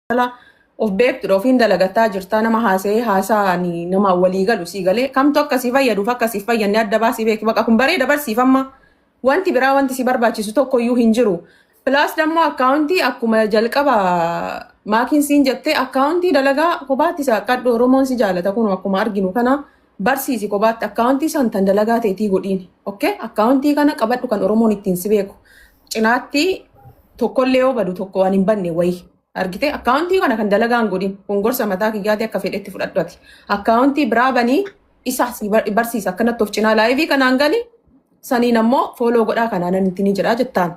Intala of beektudha, ofiin dalagataa jirtaa, nama haasa'ee haasaa nama walii galu sii galee, kamtu akka si fayyaduuf akka si fayyadne adda baasii beeki. Baqa kun bareeda barsiifamma, wanti biraa wanti si barbaachisu tokko iyyuu hin jiru. Plus dammoo akkaawuntii akkuma jalqaba maakiin siin jettee, akkaawuntii dalagaa kophaatti isa qadhu. Oromoon si jaalata, kun akkuma arginu kana barsiisi kophaatti akkaawuntii san tan dalagaa ta'eetii godhiin. Okay, akkaawuntii kana qabadhu kan Oromoon ittiin si beeku. Cinaatti tokkollee yoo badu tokko waan hin banne wayii. Argite, akkaawuntii kana kan dalagaan godhin kun gorsa mataa kiyyaati, akka fedhetti fudhadhu ati. Akkaawuntii biraa banii isa si barsiisa, akkanatti of cinaa live kanaan gali, saniin ammoo follow godhaa kanaan itti ni jedhaa jettaan.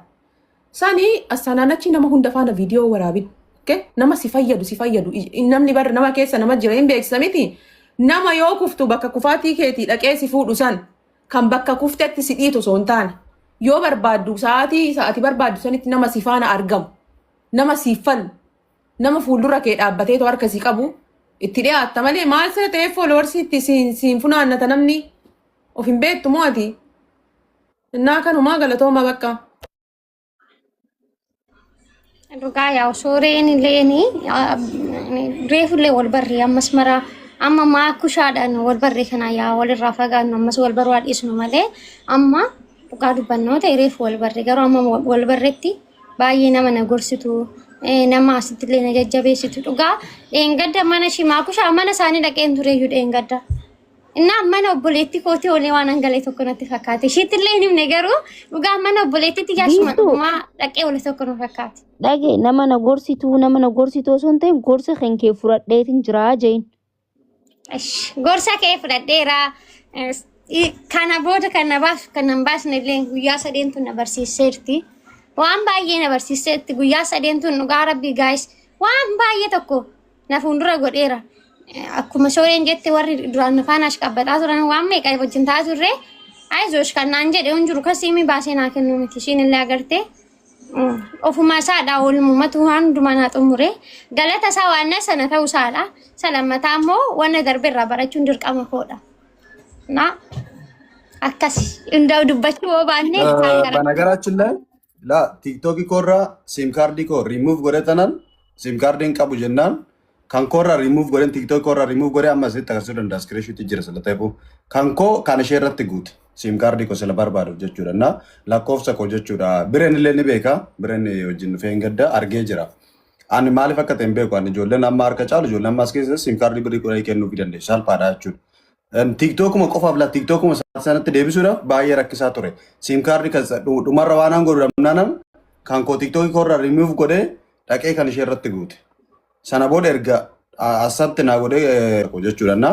Sanii sanaan achi nama hunda faana viidiyoo waraabin. Okay? Nama si fayyadu si fayyadu, namni bar nama keessa nama jira hin beeksisa miti. Nama yoo kuftu bakka kufaatii keetii dhaqee si fuudhu san, kan bakka kuftetti si dhiitu osoo hin taane, yoo barbaaddu sa'aatii sa'aatii barbaaddu sanitti nama si faana argamu, nama siif falmu, nama fuuldura kee dhaabbateetu harka si qabu itti dhiyaatta malee, maal sana ta'ee followersii itti siin funaannata namni of hin beektu moo ati? Innaa kanumaa, galatooma bakka. Dhugaa yaa suureen illee reefullee wal barree ammas mara amma maakushaadhaan wal barree kana yaa walirraa fagaannu, ammas wal baruu dhiisnu malee, amma dhugaa dubbannoo ta'e reefu wal barree, garuu amma wal barreetti baay'ee nama na gorsitu, nama asitti illee na jajjabeessitu. Dhugaa dheengadda mana ishii maakushaa mana isaanii dhaqeen tureyyuu dheengadda. Innaa mana obboleettii kootii olee waan hangalee tokko natti fakkaate. Ishiitti illee hin himne, garuu dhugaa mana obboleettiitti jaashuma Biiftuu. Dhugumaa dhaqee oole tokko na fakkaate. Dhage, nama na gorsituu, nama na gorsituu osoo hin ta'in gorsa kan kee fudhadheetin jiraa jeen. Ish, gorsa kee fudhadheera. Kana booda kan na baasu kan na hin baasne illee guyyaa sadeen tun na barsiiseerti. Waan baay'ee na barsiiseerti guyyaa sadeen tun, dhugaa rabbii guys, waan baay'ee tokko na fuuldura godheera. Akkuma sooreen jette, warri duraan na faana ashqabbaxaa turan waan meeqa wajjin ta'aa turre, ayizoosh kan naan jedhe hin jiru, kasiimii baasee naa kennuu miti, ishiin illee agartee. Ofuma isaadha, oolmumatu waan hundumaa naa xumure. Galata isaa waan sana ta'uu isaadha. Isa lammataa immoo wanna darbe irraa barachuun dirqama koodha. Na akkas hundaa'u dubbachuu yoo baanne isaan gara. በነገራችን ላይ ላ ቲክቶክ ኮራ ሲም ካርዲ ኮ ሪሙቭ ጎደ ተናን ሲም ካርዲን qabu jennaan kan koorraa rimuuf godhen, TikTok koorraa rimuuf godhe, amma asitti agarsiisuu danda'a, screenshot jira sila ta'eefu, kan koo kan ishee irratti guute SIM card koo sila barbaaduuf jechuudha, na lakkoofsa koo jechuudha. Bireen illee ni beeka, bireen wajjin dhufee hin gadda argee jira. Ani maaliif akka ta'e hin beeku. Ani ijoolleen amma harka caalu, ijoolleen amma as keessa SIM card birrii 10 kennuufii dandeessu, salphaadha jechuudha. TikTokuma qofaaf laa TikTokuma sanatti deebisuudhaaf baay'ee rakkisaa ture. SIM card kan dhumarra waan aan godhu dhabnaanan kan koo TikTokii koorraa rimuuf godhee dhaqee kan ishee irratti guute. Sana booda erga asabti naa godhee jechuudha. Na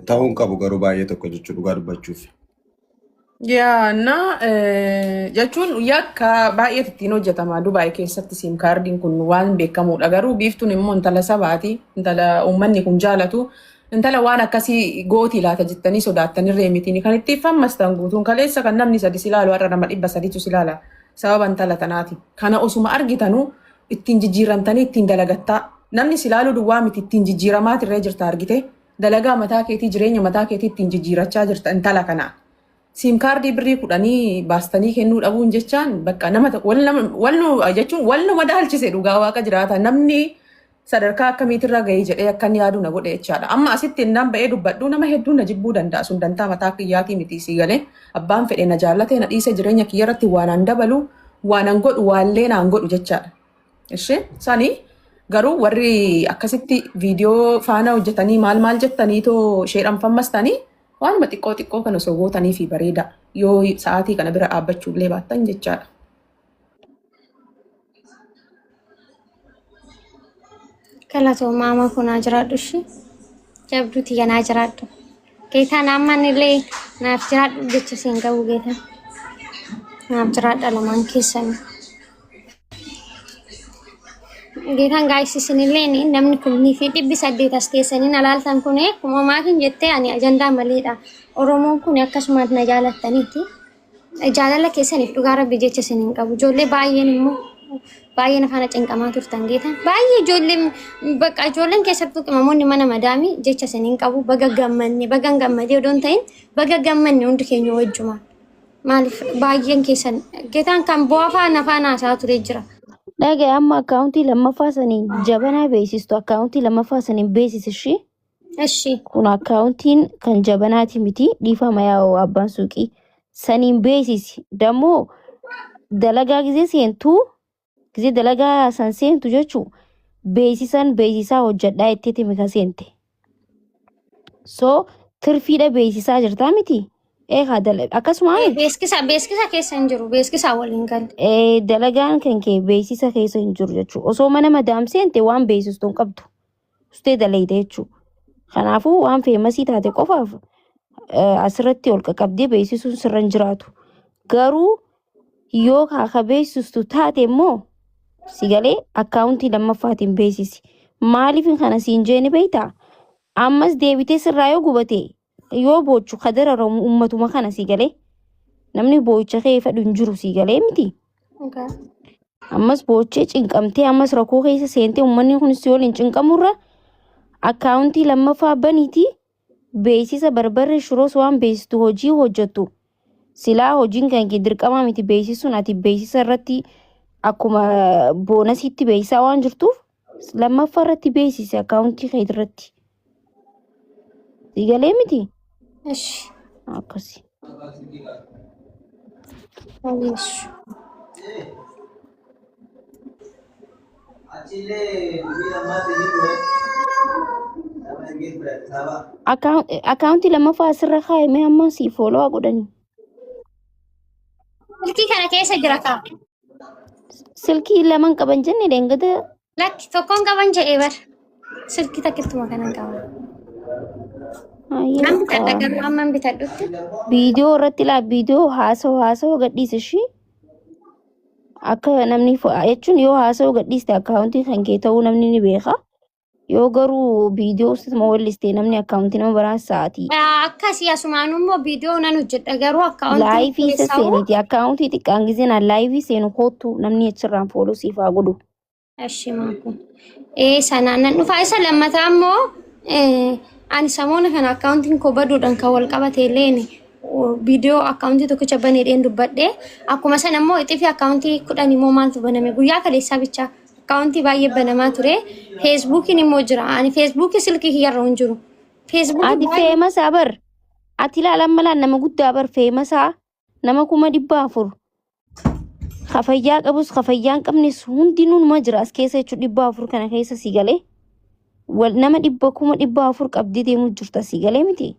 ta'uun qabu garuu baay'ee tokko jechuudha dhugaa dubbachuuf. Yaa na jechuun yakka baay'eetu ittiin hojjetama Dubaay keessatti, SIM cardiin kun waan beekamuudha. Garuu Biiftuun immoo intala sabaati. Intala uummanni kun jaalatu. Intala waan akkasii gootii laata jettanii sodaattanirree mitiin kan itti fammastan guutuun. Kaleessa kan namni sadi si ilaalu har'a nama 300tu si ilaala. Sababa intala tanaati. Kana osuma argitanuu ittiin jijjiiramtanii ittiin dalagattaa. Namni si ilaaluu duwwaa miti, ittiin jijjiiramaatirree jirta argite. Dalagaa mataa keetii, jireenya mataa keetii ittiin jijjiirachaa jirta intala kana. SIM card birrii 10 baastanii kennuu dhabuun jechaan bakka nama wal nu jechuun wal nu madaalchise. Dhugaa waaqa jiraata, namni sadarkaa akkamiitirra gahee jedhee akkan yaadu na godhe jechaadha. Amma asitti innaan ba'ee dubbadhu nama hedduun na jibbuu danda'a, sun dantaa mataa kiyyaatii miti, sii galee? Abbaan fedhe na jaallate na dhiise, jireenya kiyya irratti waan an dabalu waan an godhu waallee naan godhu jechaadha. Ishee sani garuu warri akkasitti viidiyoo faana hojjetanii maal maal jettanii too isheedhaan fammastanii, waanuma xiqqoo xiqqoo kana osoo gootanii fi bareeda, yoo sa'aatii kana bira dhaabbachuu illee baattan jechaadha. Galatoomaa, amma kunaa jiraadhu, ishii jabduuti ganaa jiraadhu. Geetaan amman illee naaf jiraadhu jecha siin qabu, geetaan. Naaf jiraadha lamaan keessanii. Geetaan guys, isinillee namni 1800 as teessanii na laaltan kun akkuma maatiin jettee ani ajandaa maleedha. Oromoon kun akkasumaan na jaalattaniiti. Jaalala keessaniif dhugaa rabbi jecha isin hin qabu. Ijoollee baay'een immoo baay'een afaan cinqamaa turtan geetan. Baay'ee ijoolleen bakka ijoolleen keessattuu qimamoonni mana madaamii jecha isin hin qabu. Baga gammanne, baga hin gammadee odoo hin ta'in baga gammanne hundi keenya wajjumaan. Maaliif baay'een keessan geetaan kan bu'aa faana afaan haasaa ture jira. Dhagaye amma akkaawuntii lammaffaa saniin jabanaa beeksistu akkaawuntii lammaffaa saniin beeksisi ishii. Eshi. Kun akkaawuntiin kan jabanaati miti dhiifama yaa'u abbaan suuqii saniin beeksisi. Dammoo dalagaa gizee seentuu gizee dalagaa san seentu jechuu beeksisan beeksisaa hojjedhaa jetteeti mika seente. So tirfiidha beeksisaa jirtaa miti. Eegaa akkasuma Beeksisa beeksisa keessa hin jiru. Beeksisa waliin galle. Dalagaan kan kee beeksisa keessa hin jiru jechuudha. Osoo mana madaam seente waan beeksistu hin qabdu. Ustee dalayte jechuudha. Kanaafuu waan feemasii taate qofaaf asirratti ol qaqqabdee beeksisuun sirra hin jiraatu. Garuu yoo kaaka beeksistu taate immoo si galee akkaawuntii lammaffaatiin beeksisi. Maaliif kana siin jeeni beektaa? Ammas deebitee sirraa yoo gubate yoo boochu ka dararamu ummatuma kana si galee. Namni boo'icha kee fedhu hin jiru si galee miti. Ammas boochee cinqamtee ammas rakkoo keessa seentee uummanni kun si waliin cinqamurra akkaawuntii lammaffaa baniitii beeksisa barbarree shiroos waan beeksistu hojii hojjettu. Silaa hojiin kan kee dirqamaa miti beeksisuun ati beeksisa irratti akkuma boonasiitti beeksisaa waan jirtuuf lammaffaa irratti beeksisi akkaawuntii kee irratti. Si galee miti? Ishi. Akkasi. Ishi. Akkaawuntii lammaffaa asirra kaa'ame amma si fooloo godhani. Silkii kana keessa jira kaa. Silkii laman qaban jenne deengada. Lakki tokkoon qaban jedhee bar. Silkii takkittuma kanan qaba. Ayyee Nan bitadha bakka. garuu amman bitadhutti. Viidiyoo irratti ilaa viidiyoo haasa'u haasa'u gadhiise ishii akka namni jechuun yoo haasa'u gadhiiste akkaawuntii kan kee ta'uu namni ni beeka. Yoo garuu viidiyoo sittuma walliste namni akkaawuntii nama biraa sa'aatii. Akkasii asumaan immoo viidiyoo nan hojjedha garuu akkaawuntii Laayivii isa keessaa seeniiti akkaawuntii xiqqaan giseen an laayivii seenu kootu namni achirraan fooloo siif haa godhu. Eshi maaku. Sanaan nan dhufa. Isa lammataa immoo ani samoona kana akkaawuntiin koo baduudhaan kan wal qabate illeen viidiyoo akkaawuntii tokkicha baneedheen dubbadhe. Akkuma sana immoo ixifii akkaawuntii 10 immoo maaltu baname guyyaa kaleessaa bichaa akkaawuntii baay'ee banamaa ture. Feesbuukiin immoo jira. Ani feesbuukii silkii kiyyarra hin jiru. Feesbuukii Ati baay'ee feemasaa bar. Ati ilaalan malaan nama guddaa bar feemasaa nama 400,000. Kafayyaa qabus kafayyaa hin qabnes hundinuu numa jira as keessa jechuun 400 kana keessa si galee. Wal nama 400,000 qabdee deemuu jirta si galee miti.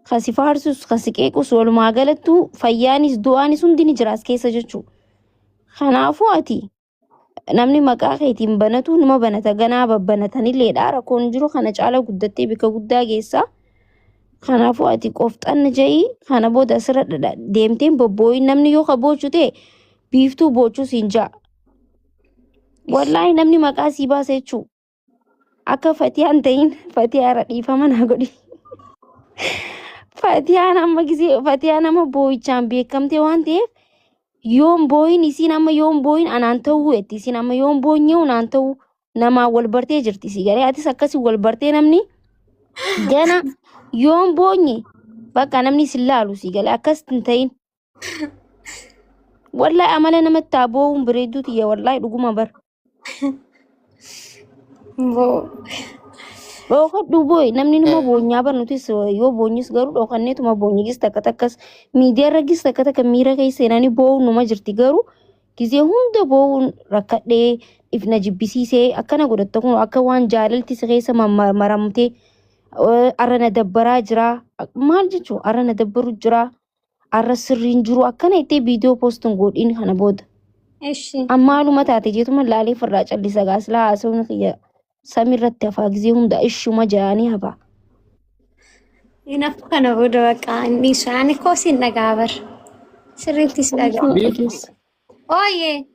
Kasi faarsus kasi qeequs walumaa galattuu fayyaanis du'aanis hundi ni jira as keessa jechuudha. Kanaafuu ati namni maqaa keetiin banatu numa banata ganaa babbanatanilleedha rakkoon jiru kana caala guddattee bika guddaa geessaa. Kanaafuu ati qofxanna ja'ii kana booda asirra deemteen bobbooyin namni yoo ka boochu ta'e biiftuu boochuu siin ja'a. Wallaahi namni maqaa sii baasa jechuu akka fatiyaan ta'in fatiyaa irra dhiifama naa godhi. Fatiyaan amma gisee fatiyaan amma boo'ichaan beekamte waan ta'eef yoon boo'in isiin amma yoon boo'in anaan ta'uu jetti isiin amma yoon boonyee anaan ta'uu namaan wal bartee jirti si galee atis akkasii wal bartee namni gana yoon boonye bakka namni si laalu si galee akkas hin ta'in. Wallahi amala namatti haa boo'uun bareedduu tiyya wallahi dhuguma bar. Boo. Dhookadhu boo'i namni numa boonyaa bar nutis yoo boonyis garuu dhookanneetuma boonyi gis takka takkas miidiyaarra gis takka takka miira keessa seenanii boo'uun numa jirti garuu gizee hunda boo'uun rakkadhee if na jibbisiisee akkana godhatta kun akka waan jaalalti si keessa maramtee arra na dabbaraa jira maal jechuun arra na dabbaru jira arra sirriin jiru akkana ittee viidiyoo poostin godhiin kana booda. Eshi. Ammaaluma taate jeetuma laalee firraa callisa gaasilaa haasawni kiyya samiirratti hafaa gizee hunda ishuma jaanii hafa. Inaaf kana booda bakka hin dhiisu. Ani koo siin dhagaa bar. Sirriitti si dhagaa. Ishuma dhageessa. Ooyee.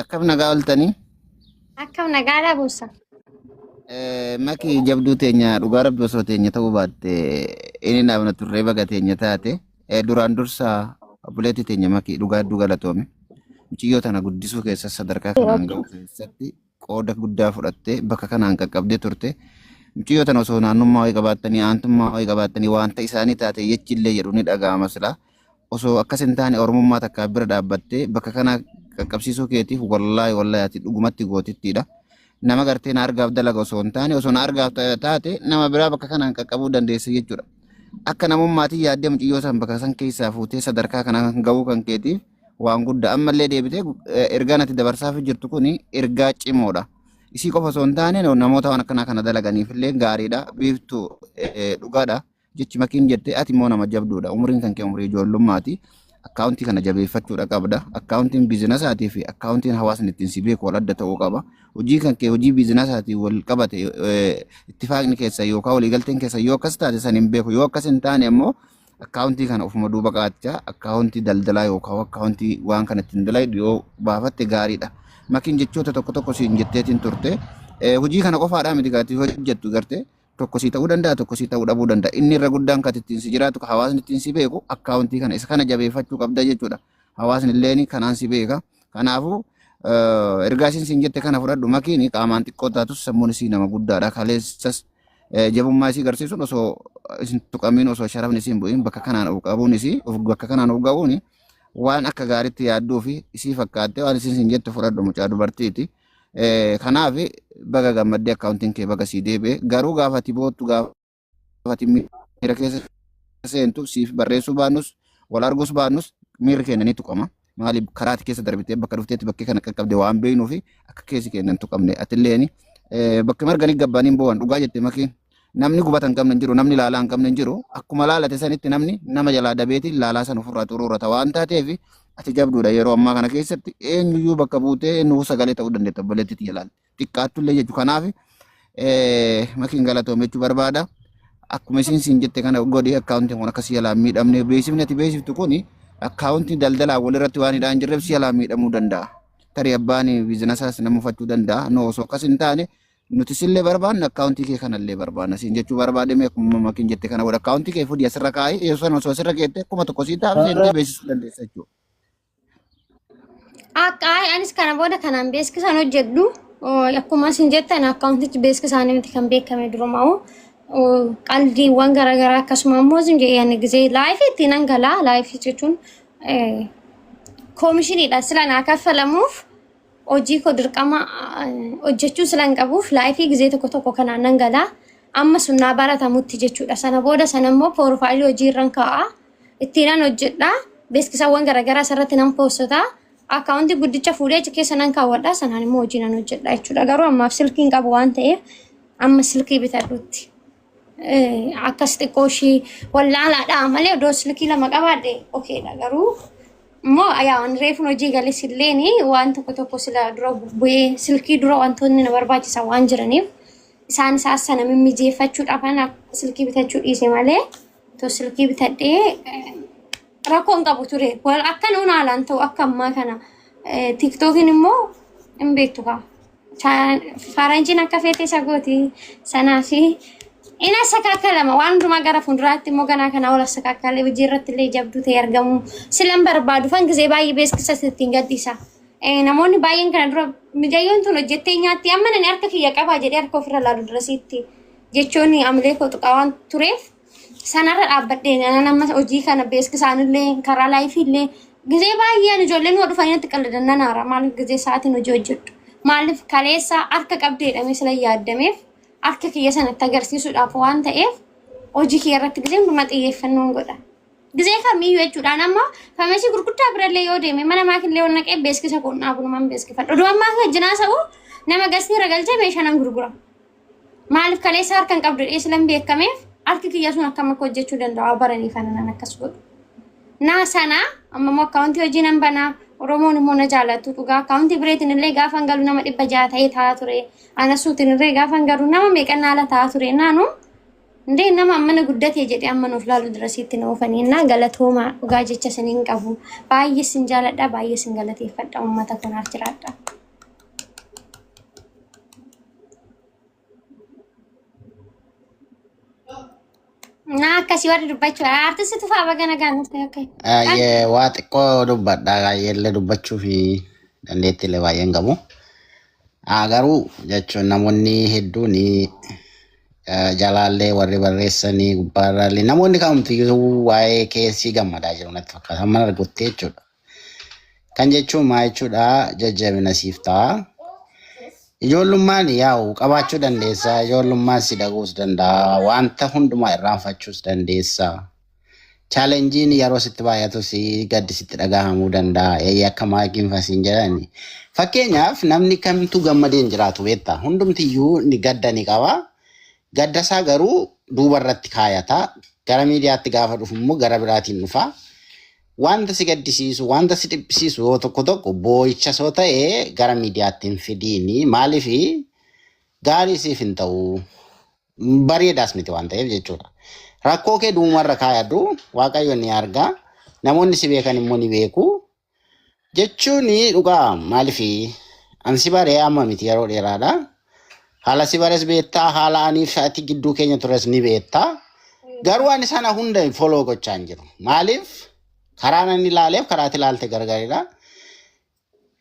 Akkam nagaa ooltanii? Akkam nagaadhaa buusa. Maki jabduu teenya dhugaa rabbi osoo teenya ta'uu baatte inni naafna turree baga teenya taate duraan dursa obboleetti teenya Maki dhugaa hedduu galatoome. Mucayyoo tana guddisuu keessatti sadarkaa kanaan ga'u keessatti qooda guddaa fudhattee bakka kanaan qaqqabdee turte. Mucayyoo tana osoo naannummaa wayii qabaattanii aantummaa wayii qabaattanii waanta isaanii taate jechillee jedhu ni dhaga'ama silaa. Osoo akkas hin taane Oromummaa takkaa bira dhaabbattee bakka kana qaqqabsiisuu keetiif wallaahi wallaahi ati dhugumatti gootittiidha. Nama gartee na argaaf dalaga osoo hin taane osoo na argaaf taate nama biraa bakka kanaan qaqqabuu dandeessa jechuudha. Akka namummaatiin yaaddee mucayyoo san bakka san keessaa fuutee sadarkaa kanaan gahuu kan keetiif waan guddaa ammallee deebitee ergaan ati dabarsaaf jirtu kun ergaa cimoodha. Isii qofa osoo hin taane namoota waan akkanaa kana dalaganiif illee gaariidha. Biiftuu dhugaadha. Jechi makiin jette ati immoo nama jabduudha. Umriin kan kee umrii ijoollummaati. Akkaawuntii kana jabeeffachuudha qabda. Akkaawuntiin biizinasaatii fi akkaawuntiin hawaasni ittiin si beeku wal adda ta'uu qaba. Hojii kan kee hojii biizinasaatii wal qabate ittifaaqni keessa yookaan waliigalteen keessa yoo akkas taate san hin beeku. Yoo akkas hin taane immoo akkaawuntii kana ofuma duuba qaachaa akkaawuntii daldalaa yookaan akkaawuntii waan kana ittiin dalaydu yoo baafatte gaariidha. Makiin jechoota tokko tokko siin jetteetiin turte. Hojii kana qofaadhaa miti gaati hojjettu gartee. Tokko sii ta'uu danda'a, tokko sii ta'uu dhabuu danda'a. Inni irra guddaan kan ittiin si jiraatu, kan hawaasni ittiin si beeku akkaawuntii kana isa kana jabeeffachuu qabda jechuudha. Hawaasni illeen kanaan si beeka. Kanaafuu ergaa isiin siin jette kana fudhadhu makiin qaamaan xiqqoo taatus sammuun isii nama guddaadha. Kaleessas jabummaa isii garsiisuun osoo isin tuqamiin osoo sharafni isiin bu'iin bakka kanaan of qabuun isii of bakka kanaan of ga'uun waan akka gaariitti yaadduu fi isii fakkaattee waan isiin siin jette fudhadhu mucaa dubartiiti. Kanaaf baga gammaddee akkaawuntiin kee baga sii deebi'e. Garuu gaafa ati boottu gaafa ati miira keessa seentu siif barreessuu baannus wal arguus baannus miirri keenya ni tuqama. Maaliif karaa ati keessa darbitee bakka dhufteetti bakkee kana qaqqabde waan beeknuu fi akka keessi keenya hin tuqamne atilleen bakka marganii gabbaniin boo'an dhugaa jette makiin. Namni gubata hin qabne hin jiru, namni laalaa hin qabne hin jiru. Akkuma laalate sanitti namni nama jalaa dabeeti laalaa san ofirraa xuruurata waan taateef ati jabduudha yeroo ammaa kana keessatti eenyuyyuu bakka buutee nuu sagalee ta'uu dandeetta obboleettii tiyya laal. Xiqqaattullee jechuudha. Kanaaf makiin galatoome jechuu barbaada. Akkuma isin siin jette kana godhi akkaawuntiin kun akka si jalaa hin miidhamne beeksifni ati beeksiftu kun akkaawuntii daldalaa walirratti waan hidhaa hin jirreef si jalaa miidhamuu danda'a. Tarii abbaan biizinasaas nama mufachuu danda'a. No osoo akkas hin taane nuti sillee barbaanna akkaawuntii kee kanallee barbaanna siin jechuu barbaade mee akkuma makiin jette kana godha akkaawuntii kee fudhi asirra kaa'i yoo sana osoo asirra keette 1000 sii ta'a seentee beeksisuu dandeessa jechuudha. Akka anis kana booda kanaan beeksisaan hojjedhu akkuma isin jettan akkaawuntichi beeksisaanii miti kan beekame durumaa'u qaldiiwwan garaagaraa akkasuma immoo isin jedhee ani gisee laayifii ittiin nan galaa laayifii jechuun koomishiniidha sila naa kaffalamuuf hojii koo dirqama hojjechuu silan qabuuf laayifii gizee tokko tokko kanaan nan galaa. Amma sun naa baratamutti jechuudha. Sana booda sana immoo poorofaayilii hojii irran kaa'a. Ittiinan hojjedha. Beeksisawwan garaagaraa isarratti nan poostota. Akkaawuntii guddicha fuudhee achi keessa nan kaawwadha. Sanaan immoo hojii nan hojjedha jechuudha. Garuu ammaaf silkii hin qabu waan ta'eef amma silkii bitadhutti. Akkas xiqqoo ishii wallaalaadha malee odoo silkii lama qabaadhe okeedha garuu immoo yaa ani reefun hojii gales illeen waan tokko tokko sila dura bu'ee silkii dura wantoonni na barbaachisan waan jiraniif isaan isaa sana mimmijeeffachuudhaaf ana silkii bitachuu dhiise malee too silkii bitadhee rakkoo hin qabu ture. Wal akka nuun haalaan ta'u akka ammaa kana tiktookiin immoo hin beektu kaa. Faranjiin akka feete isa gooti sanaa fi inni asakaakalama waan hundumaa gara fuulduraatti immoo ganaa kana ol asakaakalee hojii irratti illee jabduu ta'e argamu silan barbaadu fan gisee baay'ee beeksisa ittiin gadhiisa. Namoonni baay'een kana dura mijayyoon tun hojjettee nyaatti amma nani harka kiyya qabaa jedhee harka ofirra laalu dirasiitti jechuun amilee koo tuqaa waan tureef sanarra dhaabbadhee nan amma hojii kana beeksisaanillee karaa laayifiillee gizee baay'een ijoolleen nuu dhufanii natti qalladan nan aara maaliif gizee sa'aatiin hojii hojjedhu maaliif kaleessa harka qabdee jedhamee sila yaaddameef harka kiyya sanatti agarsiisuudhaaf waan ta'eef hojii kiyya irratti gizee hundumaa xiyyeeffannoon godha. Gizee kamiyyuu jechuudhaan amma faamesii gurguddaa birallee yoo deeme mana maakillee yoo naqee beeksisa kun dhaabunumaan beeksifadha. Oduu ammaa wajjinaa sa'u nama gastii irra galchee meeshaa nan gurgura. Maaliif kaleessa harka hin qabdu jedhee silan beekameef harki kiyya sun akkam akka hojjechuu danda'u baranii kana nan akkas godhu. Naa sana amma immoo akkaawuntii hojii nan banaa Oromoon immoo na jaalatu dhugaa akkaawuntii bireetiin illee gaafa hin galu nama 600 ta'ee taa'aa ture. Anasuutiin illee gaafa hin galu nama meeqa naala taa'aa ture naanu indee nama ammana guddatee jedhee amma nuuf laalu dirasiitti na oofanii innaa galatoomaa dhugaa jecha isiniin qabu. Baay'ee sin jaaladha baay'ee sin galateeffadha uummata kunaaf jiraadha. Naa akkasii warri dubbachuu artisti Tufaa baga nagaan dhufte akka. Baay'ee waa xiqqoo dubbadha. Baay'eellee dubbachuu fi dandeettiillee baay'ee hin qabu. Garuu jechuun namoonni hedduun jalaallee warri barreessanii gubbaarraallee namoonni kamtiyyuu waa'ee keessii gammadaa jiru natti fakkaata. Amma argutti jechuudha. Kan jechuun maa jechuudha jajjabina siif ta'a. Ijoollummaan yaa'u qabaachuu dandeessa. Ijoollummaan si dhaguus danda'a. Wanta hundumaa irraanfachuus dandeessa. Challengeiin yeroo sitti baay'atus gaddi sitti dhagahamuu danda'a. Eeyyee akka maakiin fasiin jedhani. Fakkeenyaaf namni kamtu gammadee hin jiraatu beektaa? Hundumtiyyuu ni gadda ni qaba. Gadda isaa garuu duuba irratti kaayata. Gara miidiyaatti gaafa dhufu immoo gara biraatiin dhufa. Wanta si gaddisiisu, wanta si dhiphisiisu yoo tokko tokko boo'icha soo ta'e gara miidiyaatti hin fidiini. Maaliif gaarii siif hin ta'u. Bareedaas miti waan ta'eef jechuudha. Rakkoo kee duumarra kaayadhu. Waaqayyo ni arga. Namoonni si beekan immoo ni beeku. Jechuun dhugaa maaliif an si baree amma miti yeroo dheeraadha. Haala si bares beektaa, haala aniif ati gidduu keenya tures ni beektaa. Garuu ani sana hunda follow gochaa hin jiru. Maaliif karaa ani ilaaleef karaa ati ilaalte gargaridha.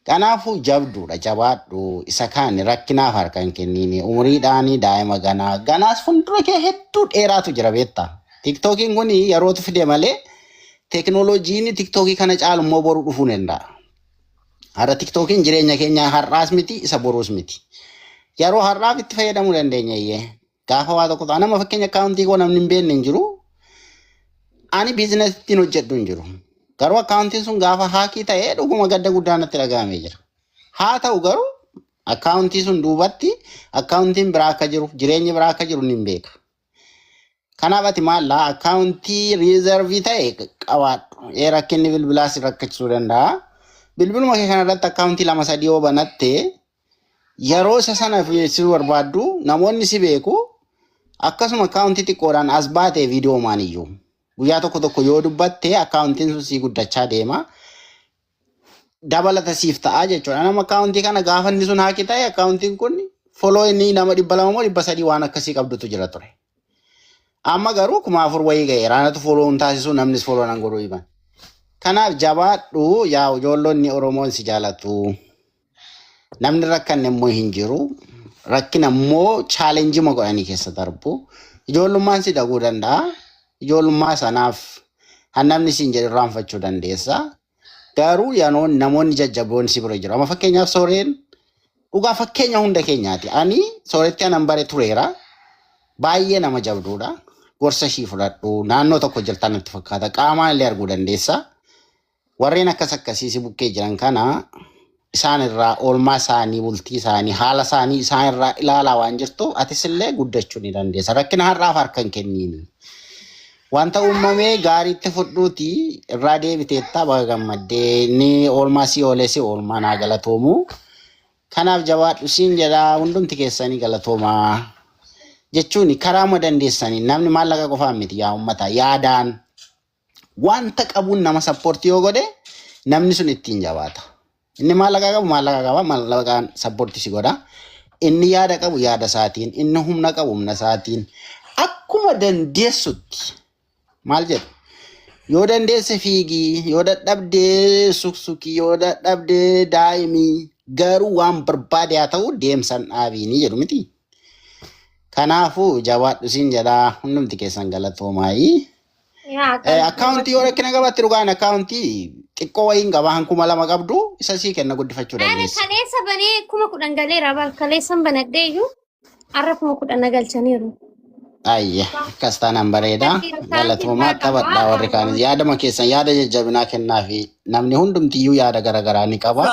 Kanaafuu jabduudha jabaadhu isa kaan rakkinaaf harka hin kenniini umuriidhaan daa'ima ganaa ganaas fuuldura kee hedduu dheeraatu jira beektaa. TikTokiin kun yerootu fide malee teekinooloojiin TikTokii kana caalu immoo boru dhufuu danda'a. Har'a TikTokiin jireenya keenya har'aas miti isa boruus miti. Yeroo har'aaf itti fayyadamuu dandeenya iyyee. Gaafa waa tokko ta'a nama fakkeenya akkaawuntii koo namni hin beekne hin jiru. Ani business ittiin hojjedhu hin jiru. Garuu akkaawuntiin sun gaafa hack ta'ee dhuguma gadda guddaa natti dhaga'amee jira. Haa ta'u garuu akkaawuntii sun duubatti akkaawuntiin biraa akka jiru jireenyi biraa akka jiru ni beeka. Kanaaf ati maallaa akkaawuntii reserve ta'e qabaadhu. Ee rakkinni bilbilaa si rakkachisuu danda'a. Bilbiluma kee kanarratti akkaawuntii lama sadii yoo banatte yeroo isa sana si barbaaddu namoonni si beeku akkasuma akkaawuntii xiqqoodhaan as baatee viidiyoo maaniyyuu guyyaa tokko tokko yoo dubbatte akkaawuntiin sun sii guddachaa deema. Dabalata siif ta'a jechuudha. Nama akkaawuntii kana gaafa inni sun hack ta'e akkaawuntiin kun follow inni nama 200 moo 300 waan akkasii qabdutu jira ture. Amma garuu 4000 wayii ga'eera. Anatu follow hin taasisu namnis follow nan godhuu himan. Kanaaf jabaadhu yaa ijoollonni Oromoon si jaalatu. Namni rakkanne immoo hin jiru. Rakkina immoo challengeuma godhanii keessa darbu. Ijoollummaan si dhaguu danda'a. Ijoollummaa sanaaf han namni siin jedhu irraanfachuu dandeessa. Garuu yeroo namoonni jajjaboon si bira jiru. Amma fakkeenyaaf sooreen dhugaa fakkeenya hunda keenyaati. Ani sooretti anan bare tureera. Baay'ee nama jabduudha. Gorsa ishii fudhadhu. Naannoo tokko jirtan natti fakkaata. Qaamaan illee arguu dandeessa. Warreen akkas akkasii si bukkee jiran kana isaan irraa oolmaa isaanii, bultii isaanii, haala isaanii isaan irraa ilaalaa waan jirtuuf atis illee guddachuu ni dandeessa. Rakkina har'aaf harka hin kenniini. Wanta uumamee gaariitti fudhuuti irraa deebiteetta baga gammaddee inni oolmaa si oolee si oolmaa naa galatoomu. Kanaaf jabaadhu siin jedha hundumti keessanii galatoomaa. Jechuun karaa dandeessanii namni maallaqa qofaan miti yaa uummata yaadaan wanta qabuun nama support yoo godhe namni sun ittiin jabaata. Inni maallaqa qabu maallaqa qaba maallaqaan support si godha. Inni yaada qabu yaada isaatiin, inni humna qabu humna isaatiin akkuma dandeessutti maal jedhu yoo dandeesse fiigii, yoo dadhabdee suksukii, yoo dadhabdee daa'imii garuu waan barbaade haa ta'u deemsan dhaabiinii jedhu miti. Kanaafuu jabaadhu siin jedhaa hundumti keessan galatoomaayii. Yaa Akkaawuntii yoo rakkina qabaatte dhugaan akkaawuntii xiqqoo wayiin qaba han 2000 qabdu isa sii kenna guddifachuu Ani dandeessa. kaleessa banee 10,000 galeera bar kaleessan banadhee iyyuu har'a 10,000 na galchaniiru. Ayye akkas taanaan bareeda. Galatoomaa taphadhaa warri kaanis yaadama keessan yaada jajjabinaa kennaa fi namni hundumtiyyuu yaada garaagaraa ni qaba.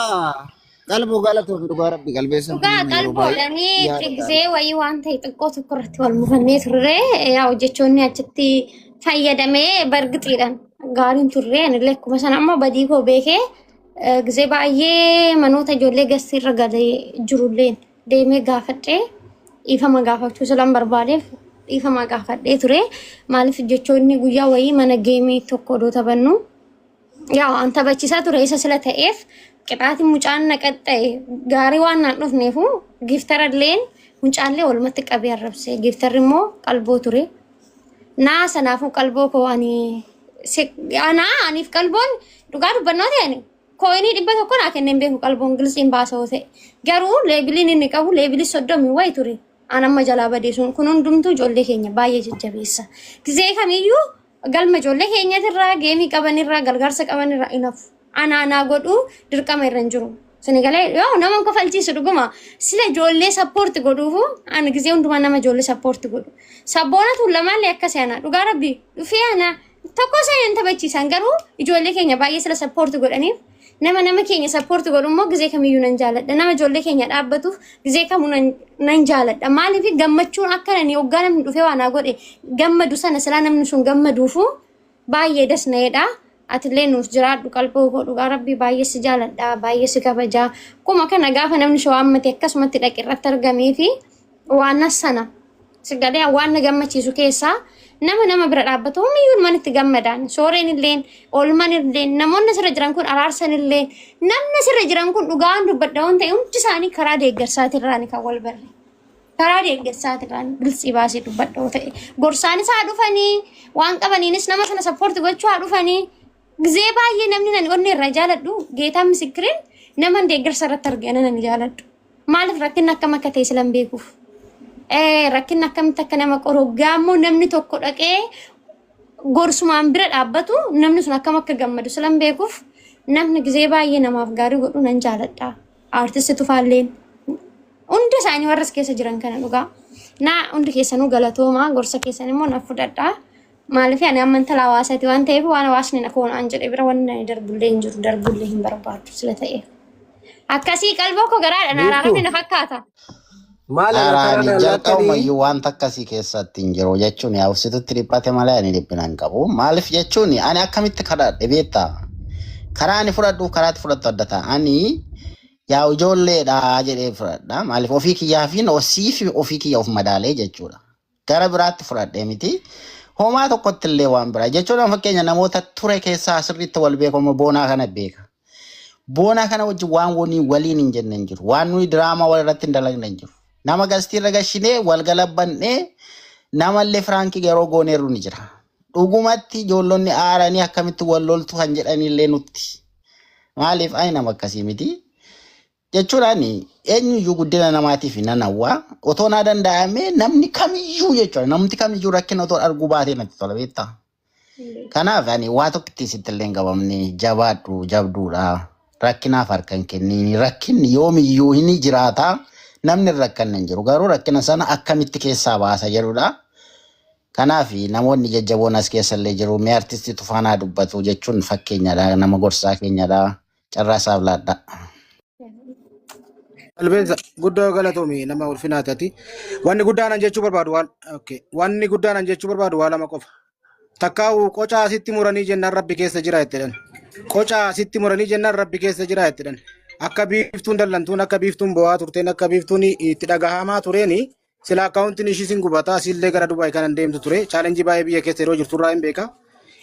Qalboo galatoofi dhugaa rabbi qalbeessan Dhugaa kun yeroo baay'ee qalboodhanii yaada gaarii. xiqqisee wayii waan ta'e xiqqoo tokko irratti wal mufannee turre yaa hojjechoonni achitti fayyadamee bargixiidhaan gaariin turre anillee akkuma sana ammoo badii koo beekee gisee baay'ee manoota ijoollee gastii irra galee jirullee deemee gaafadhee dhiifama gaafachuu silan barbaadeef dhiifama gaafadhee ture maaliif jechoonni guyyaa wayii mana game tokko odoo taphannu yaa an taphachiisaa ture isa sila ta'eef qixaatiin mucaan na qaxxa'e gaarii waan naan dhufneefu giftaralleen mucaallee walumatti qabee arrabse giftarri immoo qalboo ture. Naa sanaafuu qalboo koo ani anaa aniif qalboon dhugaa dubbannoo ta'e coin 100 naa kenneen beeku qalboon giltsiin baasoo ta'e garuu leveliin inni qabu level 30 wayi ture an amma jalaa badee sun kun hundumtuu ijoollee keenya baay'ee jajjabeessa. Gizee kamiyyuu galma ijoollee keenyatirraa game qabanirraa gargaarsa qabanirraa hin hafu. Anaanaa godhuu dirqama irra hin jiru. Sini galee yoo nama hin kofalchiisu dhuguma sila ijoollee support godhuufu ani gizee hundumaa nama ijoollee support godhu. Sabboona tuulamaallee akkasii ana dhugaa rabbi dhufee ana tokko isaan hin taphachiisan garuu ijoollee keenya baay'ee sila support godhaniif nama nama keenya support godhu immoo gizee kamiyyuu nan jaaladha. Nama ijoollee keenya dhaabbatuuf gizee kamuu nan jaaladha. Maaliif gammachuun akka nani hoggaa namni dhufee waan naa godhe gammadu sana silaa namni sun gammaduufu baay'ee das na'edha. Atillee nuuf jiraadhu qalboo koo dhugaa rabbii baay'ee si jaaladha baay'ee si kabajaa. Akkuma kana gaafa namni si waammate akkasumatti dhaqe irratti argamee fi waan sana si galee waan na gammachiisu keessaa nama nama bira dhaabbatu homiyyuu ilmaan itti gammadaan sooreen illeen oolman illeen namoonni asirra jiran kun araarsan illeen namni asirra jiran kun dhugaan dubbadha waan ta'e hundi isaanii karaa deeggarsaatirraan kan wal barre. Karaa deeggarsaatirraan biltsii baasee dubbadha yoo ta'e gorsaanis haa dhufanii waan qabaniinis nama sana support gochuu haa dhufanii gizee baay'ee namni nani onnee irraa jaaladhu geetaan misikiriin nama deeggarsa irratti argee nan jaaladhu. Maaliif rakkinni akkam akka ta'e silan beekuuf. Rakkinni akkamitti akka nama qoru gaammoo namni tokko dhaqee gorsumaan bira dhaabbatu namni sun akkam akka gammadu silan beekuuf namni gizee baay'ee namaaf gaarii godhu nan jaaladha. Aartisti Tufaalleen hunda isaanii warra as keessa jiran kana dhugaa. Naa hundi keessanuu galatoomaa gorsa keessan immoo na fudhadhaa. Maaliif ani amma intala hawaasaati waan ta'eef waan hawaasni na koonaan jedhe bira wanni ani darbullee hin jiru darbullee hin barbaadu sila ta'eef. Akkasii qalboo koo garaadha na araaramni na fakkaata. Maal ana karaa Araani na laattanii jalqabumayyuu wanta akkasii keessatti hin jiru jechuun yaa situtti dhiphate malee ani dhiphina hin qabu. Maaliif jechuun ani akkamitti kadhadhe beektaa? Karaa ani fudhadhuuf karaatti fudhattu adda ta'a. Ani yaa ijoolleedha jedhee fudhadha. Maaliif ofii kiyyaa fi osii fi ofii kiyya of madaalee jechuudha. Gara biraatti fudhadhe miti. Homaa tokkotti illee waan biraa jechuudha fakkeenya namoota ture keessaa sirriitti wal beekamu boonaa kana beeka. Boonaa kana wajjin waan waliin waliin hin jenne hin jiru. Waan nuyi diraamaa wal irratti hin dalagne hin jiru. Nama gastiirra gashinee wal galabbannee namallee firaankii yeroo gooneerru ni jira. Dhugumatti ijoollonni aaranii akkamitti wal loltu kan jedhanillee nutti. Maaliif ani nama akkasii miti. Jechuun ani eenyuyyuu guddina namaatiif nan hawwa. Otoo naa danda'ame namni kamiyyuu jechuudha. Namni kamiyyuu rakkina otoo arguu baatee natti tola beektaa. Kanaaf ani waa tokkotti sitti illee hin qabamne jabaadhu jabduudha. Rakkinaaf harka hin kenniin. Rakkinni yoomiyyuu hin jiraata. Namni hin rakkanne hin jiru. Garuu rakkina sana akkamitti keessaa baasa jedhudha. Kanaaf namoonni jajjaboon as keessa illee jiru. Mee artistii Tufaanaa dubbatu jechuun fakkeenyadha. Nama gorsaa keenyadha. Carraa isaaf laadha. Qalbeessa guddoo galatoomi nama ulfinaa taati. Wanni guddaan an jechuu barbaadu waan okay. Wanni guddaan an jechuu barbaadu waa lama qofa. Takkaa'u qocaa asitti muranii jennaan rabbi keessa jira jettedhan. Qocaa asitti muranii jennaan rabbi keessa jira jettedhan. Akka biiftuun dallantuun akka biiftuun bo'aa turteen akka biiftuun itti dhagahamaa tureeni sila akkaawuntiin ishii sin gubataa asiillee gara Dubaay kanan deemtu ture. Chaalenjii baay'ee biyya keessa yeroo jirtu irraa hin beeka.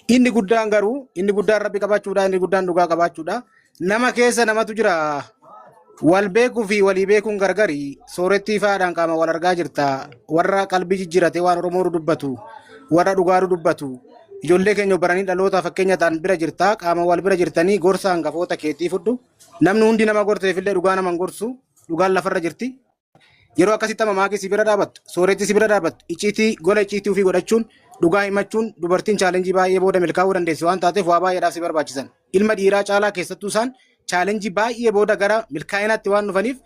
Inni guddaan garuu inni guddaan rabbi qabaachuudha inni guddaan dhugaa qabaachuudha. Nama keessa namatu jira. Wal beekuu fi walii beekuun gargari soorettii faadhaan qaama wal argaa jirta. Warra qalbii jijjiirate waan Oromoo dubbatu, warra dhugaa dubbatu. Ijoollee keenya baranii dhaloota fakkeenya ta'an bira jirta. Qaama wal bira jirtanii gorsa hangafoota keetii fudhu. Namni hundi nama gorteefillee dhugaa nama hin gorsu. Dhugaan lafarra jirti. Yeroo akkasitti amma maakii si bira dhaabattu, sooretti si bira dhaabattu, icciitii gola icciitii ofii godhachuun, dhugaa himachuun dubartiin chaalenjii baay'ee booda milkaa'uu dandeessi waan taateef waa baay'eedhaaf si barbaachisan. Ilma dhiiraa caalaa keessattuu isaan chaalenjii baay'ee booda gara milkaa'inaatti waan dhufaniif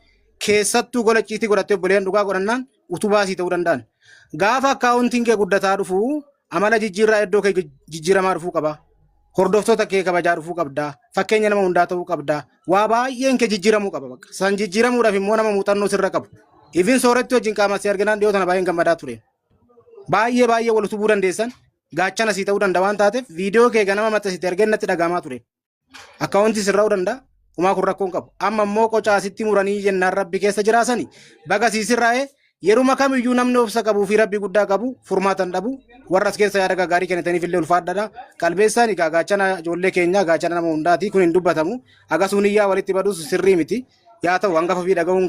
keessattuu gola icciitii godhattee obboleeyyan dhugaa godhannaan utubaa sii ta'uu danda'an. Gaafa akkaawuntiin kee guddataa dhufu amala jijjiirraa iddoo kee jijjiiramaa dhufuu qaba. Hordoftoota kee kabajaa dhufuu qabda. Fakkeenya nama hundaa ta'uu qabda. Waa baay'een kee jijjiiramuu qaba bakka. San jijjiiramuudhaaf immoo nama muuxannoo sirra qabu. Ifin sooretti wajjin qaama si arginaan dhiyoo tana baay'een gammadaa ture. Baay'ee baay'ee wal utubuu dandeessan gaachana sii ta'uu danda'a waan taateef viidiyoo kee ganama maxxansite argeen natti dhagahamaa ture. Akkaawuntii sirraa'uu danda'a. Homaa kun rakkoo hin qabu. Amma immoo qocaa asitti muranii jennaan rabbi keessa jiraasani. Baga sii sirraa'e yeruma kamiyyuu namni obsa qabuu fi rabbi guddaa qabu furmaata hin dhabu. Warra as keessa yaada gaggaarii kennitaniif illee ulfaadhaadha. Qalbeessaan egaa gaachana ijoollee keenyaa gaachana nama hundaati. Kun hin dubbatamu. Agasuun iyyaa walitti badus sirrii miti. Yaa ta'u hangafa fi dhaga'uun.